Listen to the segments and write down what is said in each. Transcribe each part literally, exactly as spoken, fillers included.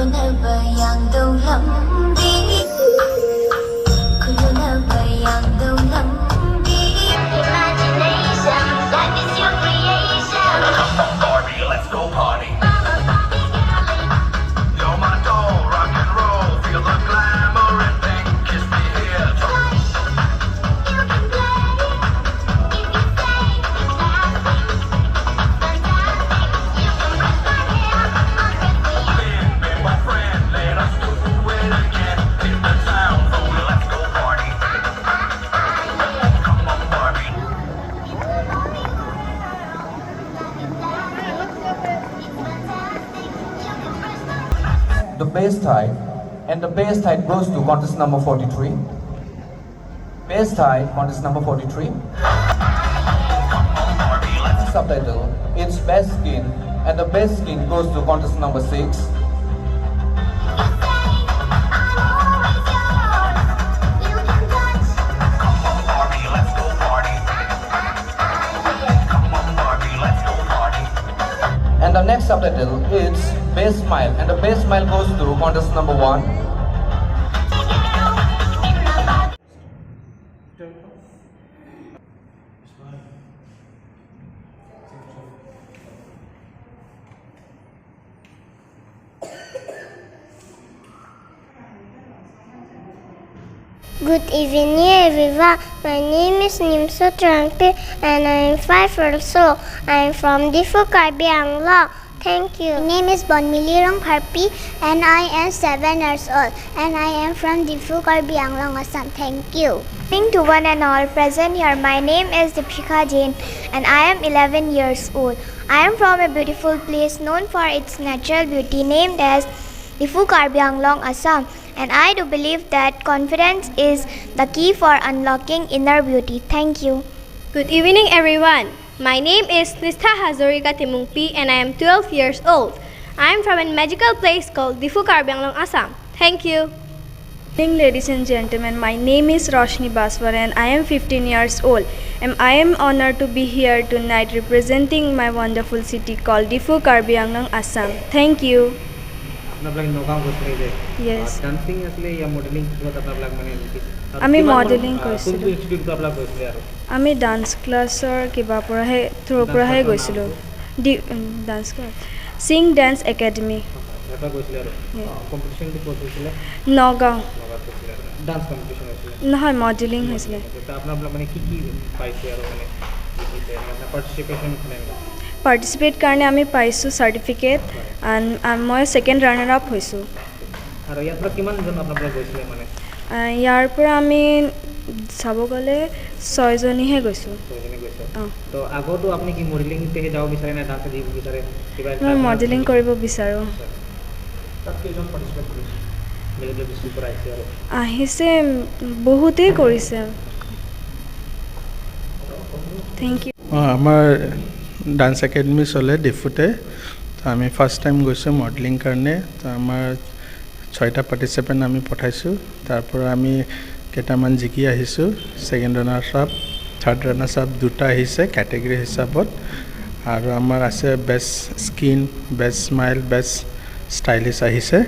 Corona bayang dong lam di. Corona bayang dong lam di. Imagination, life is your creation. Come on, Barbie, let's go party. I'm a Barbie girl. You're my doll, rock and roll. Feel the glamour and pink. Kiss me here. Hush, you can play. If you say it's plastic, it's fantastic. You can brush my hair, undress me. Be, be my friend, let us do it again. Hit the sound, so let's go party. Come on, Barbie. The best height, and the best height goes to contest number forty-three. Best height, contest number forty-three. Subtitle, it's best skin, and the best skin goes to contest number six. And the next subtitle, it's best smile, and the best smile goes to contest number one. Good evening, everyone. My name is Nimso Trangpi, and I am five years old. I am from Diphu, Karbi Anglong. Thank you. My name is Bonmili Rongpharpi, and I am seven years old, and I am from Diphu, Karbi Anglong, Assam. Thank you. Good evening to one and all present here. My name is Dipshikha Jain, and I am eleven years old. I am from a beautiful place known for its natural beauty named as Diphu, Karbi Anglong, Assam. And I do believe that confidence is the key for unlocking inner beauty. Thank you. Good evening, everyone. My name is Nistha Hazarika Timungpi and I am twelve years old. I am from a magical place called Diphu, Karbi Anglong, Assam. Thank you. Good evening, ladies and gentlemen. My name is Roshni Baswar and I am fifteen years old. And I am honored to be here tonight representing my wonderful city called Diphu, Karbi Anglong, Assam. Thank you. আপোনালোকে নগাঁও গৈছিলে যে? Yes. Dancing আছিলে ইয়া মডেলিং কিহত আপোনালোক মানে শিকিছে? আৰু আমি কিমান মান, মডেলিং আহ, কৰিছিলোঁ। কোনটো ইনষ্টিটিউটত আপোনালোক গৈছিলে আৰু? আমি ডান্স ক্লাছৰ কিবা পৰাহে, থ্ৰুৰ ডান্স পৰাহে ক্লাছৰ গৈছিলোঁ। নামটো? ডি-, um, dance class, Sing Dance Academy। ইয়াৰ পৰা গৈছিলে আৰু? Yeah। আহ, কম্পিটিশ্যনটো ক'ত হৈছিলে? নগাঁও। নগাঁৱত হৈছিলে আৰু। ডান্স কম্পিটিশ্যন হৈছিলে? নহয়, মডেলিং মডেলিং হৈছিলে। হৈছিলে। তো আপোনালোকে মানে কি কি পাইছে আৰু মানে কি কি পাৰ্টিচিপেশ্যন মানে এনেকুৱা? পাৰ্টিচিপেট কাৰণে আমি পাইছোঁ চাৰ্টিফিকেট। হয়। আন-, আ, মই ছেকেণ্ড ৰাণাৰ আপ হৈছোঁ। আৰু ইয়াৰ পৰা কিমানজন আপোনালোকে গৈছিলে মানে? আ, ইয়াৰ পৰা আমি চাব গ'লে ছয়জনীহে গৈছোঁ। ছয়জনী গৈছে। অ। তো আগতো আপুনি কি মডেলিংতেহে যাব বিচাৰে নে ডান্স দিব বিচাৰে? কিবা মই এটা মডেলিং কৰিব বিচাৰোঁ। আচ্ছা। তাত কেইজন পাৰ্টিচিপেট কৰিছে? বেলেগ বেলেগ ডিষ্ট্ৰিক্টৰ পৰা আহিছে আৰু। আহিছে, উম, বহুতেই কৰিছে। Thank you. অ, আমাৰ ডান্স একাডেমি চলে ডিফুতে। তো আমি ফাৰ্ষ্ট টাইম গৈছোঁ মডেলিং কাৰণে। তো আমাৰ ছয়টা পাৰ্টিচিপেণ্ট আমি পঠাইছোঁ। তাৰ পৰা আমি কেইটামান জিকি আহিছোঁ। Second runners up, third runners up দুটা আহিছে কেটেগৰী হিচাপত। আৰু আমাৰ আছে best skin, best smile, best stylish আহিছে।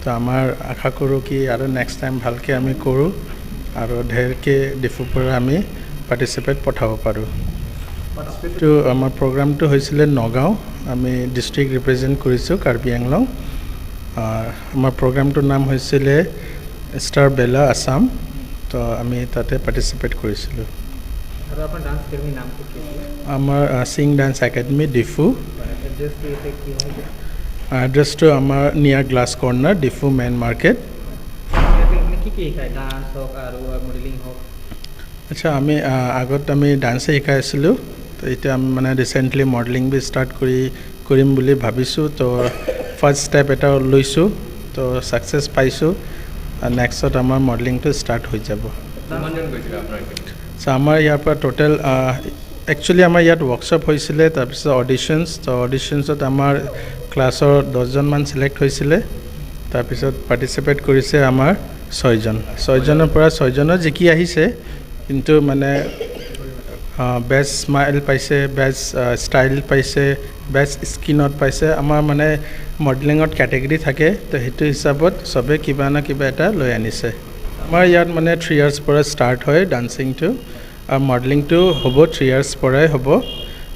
তো আমাৰ আশা কৰোঁ কি আৰু নেক্সট টাইম ভালকৈ আমি কৰোঁ আৰু ঢেৰকৈ ডিফুৰ পৰা আমি পাৰ্টিচিপেণ্ট পঠাব পাৰোঁ। তো আমাৰ প্ৰগ্ৰামটো হৈছিলে নগাঁও, আমি ডিষ্ট্ৰিক্ট ৰিপ্ৰেজেণ্ট কৰিছোঁ কাৰ্বি আংলং। আহ, আমাৰ প্ৰগ্ৰামটোৰ নাম হৈছিলে ষ্টাৰ বেলা আছাম। তো আমি তাতে পাৰ্টিচিপেট কৰিছিলোঁ। আৰু আপোনাৰ ডান্স একাডেমীৰ নামটো কি আছিলে? আমাৰ, আহ, Sing Dance Academy ডিফু। হয়, এড্ৰেছটো ইয়াতে কি হয়? এড্ৰেছটো আমাৰ near glass corner, Diphu main market. ইয়াতে মানে কি কি শিকায়? ডান্স হওক আৰু মডেলিং হওক? আচ্ছা, আমি, আহ, আগত আমি ডান্সে শিকাই আছিলোঁ। তো এতিয়া আমি মানে ৰিচেণ্টলি মডেলিং বি ষ্টাৰ্ট কৰি, কৰিম বুলি ভাবিছোঁ। তো ফাৰ্ষ্ট ষ্টেপ এটা লৈছোঁ, তো ছাকচেছ পাইছোঁ। আহ, নেক্সটত আমাৰ মডেলিংটো ষ্টাৰ্ট হৈ যাব। কিমানজন গৈছিলে আপোনাৰ একেলগে? আচ্ছা, আমাৰ ইয়াৰ পৰা টোটেল, আহ, একচুৱেলি আমাৰ ইয়াত ৱৰ্কশ্বপ হৈছিলে, তাৰপিছত অডিশ্যনছ। তো অডিশ্যনছত আমাৰ ক্লাছৰ দহজনমান ছিলেক্ট হৈছিলে। তাৰপিছত পাৰ্টিচিপেট কৰিছে আমাৰ ছয়জন। ছয়জনৰ পৰা ছয়জনৰ জিকি আহিছে, কিন্তু মানে বেষ্ট স্মাইল পাইছে, বেষ্ট ষ্টাইল পাইছে, বেষ্ট স্কিনত পাইছে। আমাৰ মানে মডেলিঙত কেটেগৰী থাকে, তো সেইটো হিচাপত চবে কিবা না কিবা এটা লৈ আনিছে। আমাৰ ইয়াত মানে থ্ৰী ইয়াৰ্ছ পৰা ষ্টাৰ্ট হয় ডান্সিংটো, আৰু মডেলিংটো হ'ব থ্ৰী ইয়াৰ্ছ পৰাই হ'ব।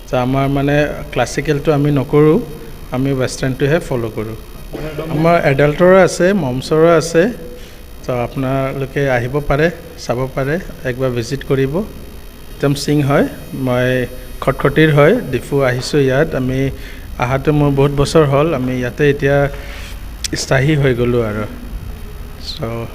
তো আমাৰ মানে ক্লাছিকেলটো আমি নকৰোঁ, আমি ৱেষ্টাৰ্ণটোহে ফ'ল' কৰোঁ। আমাৰ এডাল্টৰো আছে, মমছৰো আছে। তো আপোনালোকে আহিব পাৰে, চাব পাৰে, একবাৰ ভিজিট কৰিব। প্ৰীতম সিং হয়, মই খটখটিৰ হয়, ডিফু আহিছোঁ ইয়াত। আমি অহাটো মোৰ বহুত বছৰ হ'ল, আমি ইয়াতে এতিয়া স্থায়ী হৈ গ'লোঁ আৰু। So'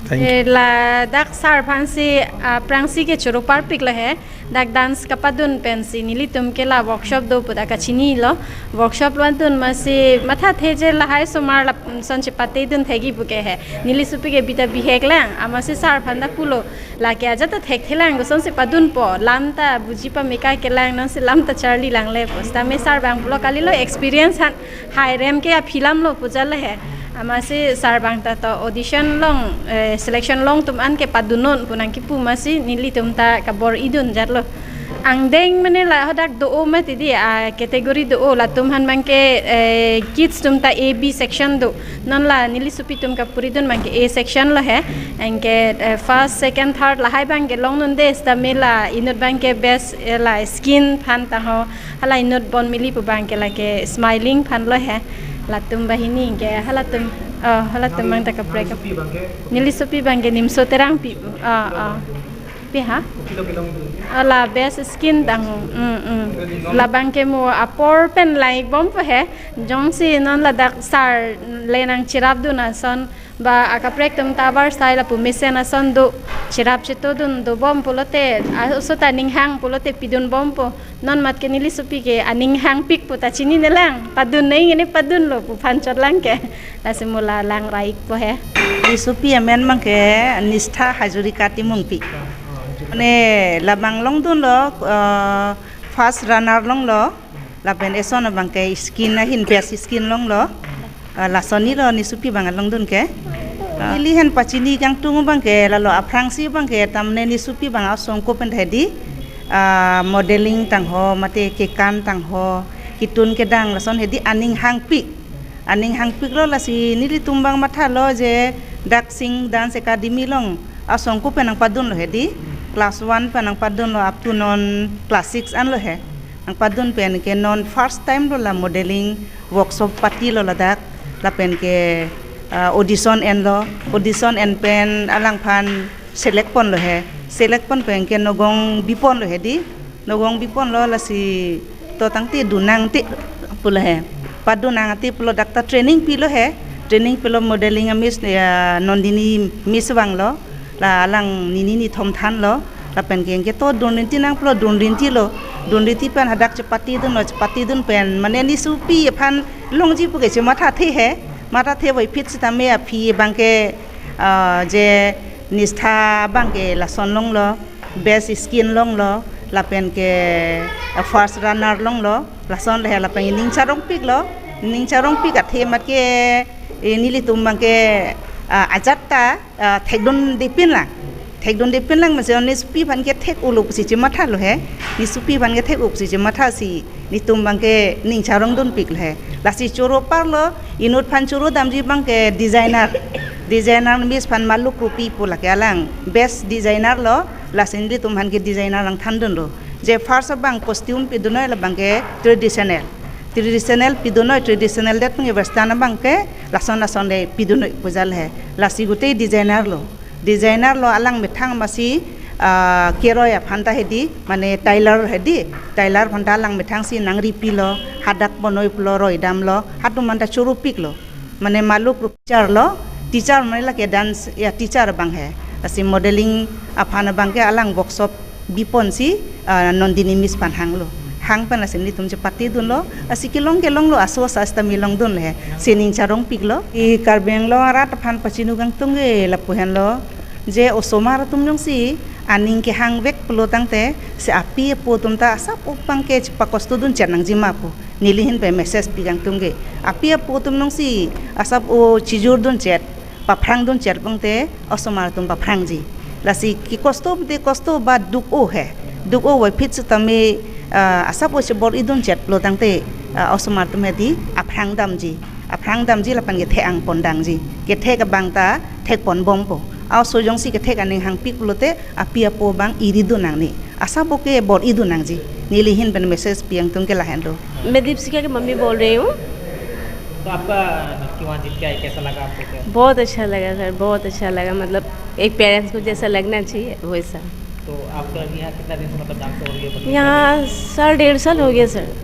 thank you. Eh, ladak sir aphansi, ah, aphrangsi ke choro parpiklo he. Dak dance kapadun pensi nelitum ke la workshop do pu ta kachinilo. Workshop loan dun masi mathathe je lahai osomar lason chepatedun thekji pu ke he. Neli sopi ke bita bihek lang, amatsi sir aphan ta pulo, lake ajat ta thekthe lang, kosonsi padunpo, lam ta buji pame kaike lang, nonsi lam ta charli lang le pu. Sitame sir abang pulo, kalilo, experience han hairem ke aphi lam lo pu jalo he. Amatsi sir abang ta to audition along, eh, selection along atum an ke padunnon pu nangkipu, amatsi nelitum ta kabor-idun jatlo. Angdeng mane la hadak do-o mati di, a category do-o, latum aphan abang ke, eh, kids atum ta A B section do. Non la neli sopi atum kapuridun abang ke A section lo he. Anke, eh, first, second, third lahai abang ke longnon de, sitame la inut abang ke best, eh, la skin aphan tangho, hala inut bon mili pu abang ke lake smiling aphan lo he. Latum banghini ke halatum, oh, halatum abang ta kaprek. Neli sopi abang ke Nimso Terangpi pu. Ah, ah. Pi ha? Ala best skin tangho. Mm, mm. Labang ke mo apor pen laik bompo he. Jongsi non ladak sir le nangcherapdun ason ba akaprek atum ta abar sai lapu mesen ason do, cherap chetodun dobom pulote, a oso ta ninghang pulote pidun bompo. Non mat ke neli sopi ke aning hangpik pu ta chinine lang, padun nai ngene padunlo pu aphan chot lang ke. Lasi mo la lang ra-ikpo he. Neli sopi amen abang ke Nistha Hazarika Timungpi. Mane labang longdunlo, eh, first runner longlo, lapen eson abang ke skin ahin best skin longlo. Ah, lason ni lo neli sopi abang alongdun ke. Ah, neli aphan pachini kangtung abang ke, lalo aphrangsi abang ke, tamne neli sopi abang asongko pen hedi, ah, modeling tangho, mate kekan tangho, kitun kedang lason hedi aning hangpik. Aning hangpiklo, lasi nelitum abang mathalo je dak Sing Dance Academy along asongko pen nangpadunlo hedi. Class one pen nangpadunlo up to non class six anlo he. Nangpadun pen ke non first time lo la modeling workshop patilo ladak, lapen ke, ah, audition enlo, audition en pen alangphan select ponlo he, select pon pen ke nogong biponlo hedi, nogong biponlo, lasi to tangte dun nangte pulo he, padun nangte pulo, dak ta training pilo he, training pilo modeling a-miss, ya, Nandini Miss vanglo, la alang nini nithom thanlo, lapen ke anke to dun rinti nang pulo, dun rintilo, dun rinti pen hadak chepatedunlo, chepatedun pen mane neli sopi aphan longji pu ke chemathathe he, mathathe voiphit sitame aphi abang ke, ah, je Nistha abang ke lason longlo, best skin longlo, lapen ke, ah, first runner longlo, lason le he, lapen ining charongpiklo, ining charongpik athe mat ke, eh, nelitum abang ke, ah, ajat ta, ah, thekdunde pin lang. Thekdunde pin lang, masi neli sopi aphan ke thek-olo pusi chemathalo he. Neli sopi aphan ke thek-o pusi chemathasi nelitum abang ke ning charongdunpiklo he. Lasi choro parlo, inut aphan choro damji abang ke designer. Designer Miss aphan Maluk Rupi pu lake alang best designer lo, lasi nelitum aphan ke designer nangthandunlo. Je first abang costume pidunnoi labang ke traditional. Traditional pidunnoi, traditional det abang ke western abang ke lason lason le pidunnoi pu jalo he. Lasi gutei designer lo. Designer lo, alang methang masi, ah, keroi aphan ta hedi, mane tailor hedi. Tailor aphan ta alang methangsi nangripilo, hadak bonoi pulo, roi damlo, halatum aphan ta choropiklo. Mane Maluk Rupi teacher lo, teacher mane lake dance ya teacher abang he. Lasi modeling aphan abang ke alang workshop biponsi, ah, Nandini Miss aphan hanglo. Hang pen lasi nelitum chepatedunlo, lasi kelong kelonglo, aso asa sitame longdunlo he. Si ning charongpiklo. I Karbi Anglong arat aphan pachini kangtung ke lapu henlo, je osomar atum jongsi aning kehangvek pulo tangte, si api apo atum ta asap o abang ke chepakostodun chet nangji ma pu. Neli ahin pen message pi kangtung ke. Api apo atum jongsi asap o chijurdun chet, paphrangdun chet pulote osomar atum paphrangji. Lasi kekosto pulote kosto ba duk o he. Duk-o voiphit sitame, ah, asap ose bor-idun chet lo tangte, ah, osomar atum hedi aphrang damji. Aphrang damji lapen kethek angpon dangji. Kethek abang ta thekponbompo. Aso jongsi kethek aning hangpik pulote api apo abang iridun nangne. Asap oke bor-idun nangji. Neli ahin pen message pi angtung ke lahenlo. मैं दीपशिका की मम्मी बोल रही हूँ। तो आपका लड़की वहाँ जीत के आई, कैसा लगा आपको? क्या बहुत अच्छा लगा सर, बहुत अच्छा लगा। मतलब एक पेरेंट्स को जैसा लगना चाहिए वैसा। तो आप यहाँ कितना दिन से, मतलब, डांस हो रही है, बच्चे? यहाँ साल डेढ़ साल हो गया सर।